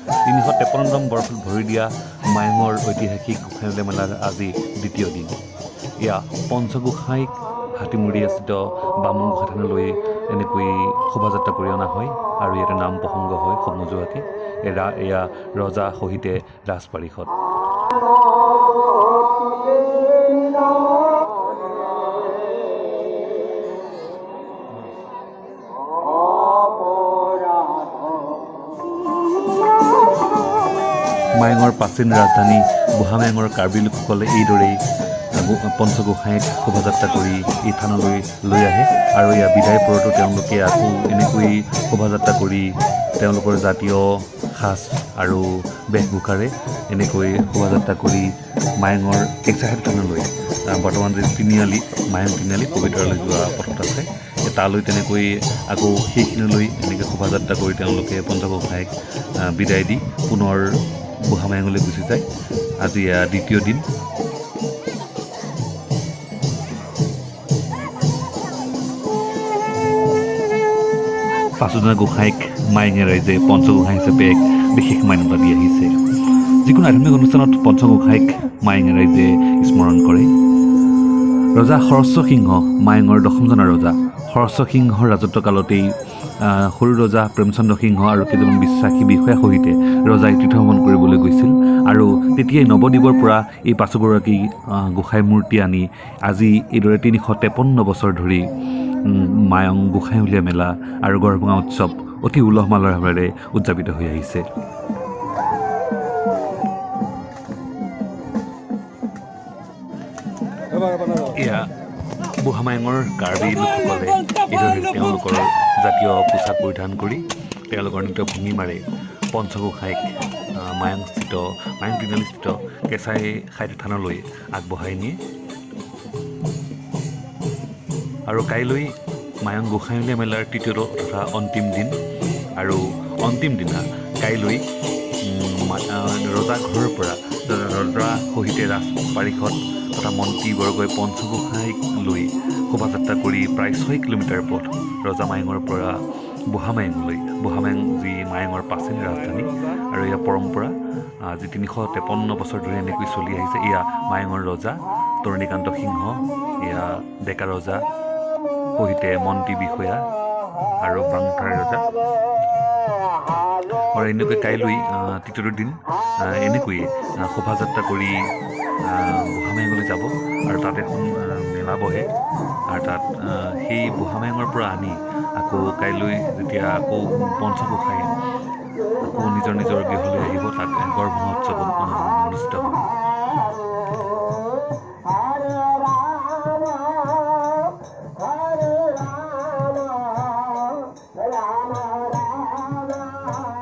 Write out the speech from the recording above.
353তম বৰ্ষত ভৰি দিয়া মায়ঙৰ ঐতিহাসিক গোসাঁইউলীয়া মেলাৰ আজি দ্বিতীয় দিন। এয়া পঞ্চগোসাঁইক হাতীমূৰীয়াস্থিত বামুণ গোসাঁই থানলৈ এনেকৈ শোভাযাত্ৰা কৰি অনা হয় আৰু ইয়াতে নাম প্ৰসংগ হয় সমজুৱাকৈ। এয়া ৰজা সহিতে ৰাজ পাৰিষদ। মায়ঙৰ প্ৰাচীন ৰাজধানী বুঢ়ামায়ঙৰ কাৰ্বি লোকসকলে এইদৰেই পঞ্চগোসাঁইক শোভাযাত্ৰা কৰি এই থানলৈ লৈ আহে আৰু ইয়াৰ বিদায় পৰতো তেওঁলোকে আকৌ এনেকৈ শোভাযাত্ৰা কৰি তেওঁলোকৰ জাতীয় সাজ আৰু বেশভূষাৰে এনেকৈ শোভাযাত্ৰা কৰি মায়ঙৰ কেঁচাইখাতী থানলৈ, বৰ্তমান যি তিনিআলি, মায়ং তিনিআলি পবিতৰালৈ যোৱা পথত আছে, তালৈ তেনেকৈ আকৌ সেইখিনিলৈ এনেকৈ শোভাযাত্ৰা কৰি তেওঁলোকে পঞ্চগোসাঁইক বিদায় দি পুনৰ বুঢ়ামায়ঙলৈ গুচি যায়। আজি এয়া দ্বিতীয় দিন। পাঁচোজনা গোসাঁইক মায়ঙীয়া ৰাইজে পঞ্চগোসাঁই হিচাপে এক বিশেষ মান্যতা দি আহিছে। যিকোনো আধ্যাত্মিক অনুষ্ঠানত পঞ্চগোসাঁইক মায়ঙীয়া ৰাইজে স্মৰণ কৰে। ৰজা হৰস্ব সিংহ মায়ঙৰ দশমজনা ৰজা হৰস্ব সিংহৰ ৰাজত্বকালতেই সৰু ৰজা প্ৰেমচন্দ্ৰ সিংহ আৰু কেইজনমান বিশ্বাসী বিষয়া সহিতে ৰজাই তীৰ্থভ্ৰমণ কৰিবলৈ গৈছিল আৰু তেতিয়াই নৱদ্বীপৰ পৰা এই পাঁচোগৰাকী গোসাঁই মূৰ্তি আনি আজি এইদৰে 353 বছৰ ধৰি মায়ং গোসাঁইউলীয়া মেলা আৰু গড়ভঙা উৎসৱ অতি উলহ মালহেৰে উদযাপিত হৈ আহিছে। এয়া বুঢ়ামায়ঙৰ কাৰ্বি লোকসকলে এইদৰে তেওঁলোকৰ জাতীয় পোছাক পৰিধান কৰি তেওঁলোকৰ নৃত্য ভংগীমাৰে পঞ্চগোসাঁইক মায়ংস্থিত মায়ং তিনিআলিস্থিত কেঁচাই খাইত থানলৈ আগবঢ়াই নিয়ে। আৰু কাইলৈ মায়ং গোসাঁইউলীয়া মেলাৰ তৃতীয়টো তথা অন্তিম দিন আৰু অন্তিম দিনা কাইলৈ ৰজা ঘৰৰ পৰা ৰজা সহিতে ৰাজ পাৰিষদ তথা মন্ত্ৰীবৰ্গই পঞ্চগোসাঁইক লৈ শোভাযাত্ৰা কৰি প্ৰায় 6 কিলোমিটাৰ পথ ৰজা মায়ঙৰ পৰা বুঢ়ামায়ঙলৈ, বুঢ়ামায়ং যি মায়ঙৰ প্ৰাচীন ৰাজধানী আৰু ইয়াৰ পৰম্পৰা আজি 353 বছৰ ধৰি এনেকৈ চলি আহিছে। এয়া মায়ঙৰ ৰজা তৰুণীকান্ত সিংহ, এয়া ডেকা ৰজা সহিতে মন্ত্ৰী বিষয়া আৰু বাংঠাৰ ৰজা। আৰু এনেকৈ কাইলৈ তৃতীয়টো দিন এনেকৈয়ে শোভাযাত্ৰা কৰি বুঢ়ামায়ঙলৈ যাব আৰু তাত এখন মেলা বহে আৰু তাত সেই বুঢ়ামায়ঙৰ পৰা আনি আকৌ কাইলৈ যেতিয়া আকৌ পঞ্চগোসাঁই আকৌ নিজৰ নিজৰ গৃহলৈ আহিব, তাত গড়ভঙা উৎসৱ অনুষ্ঠিত হ'ব।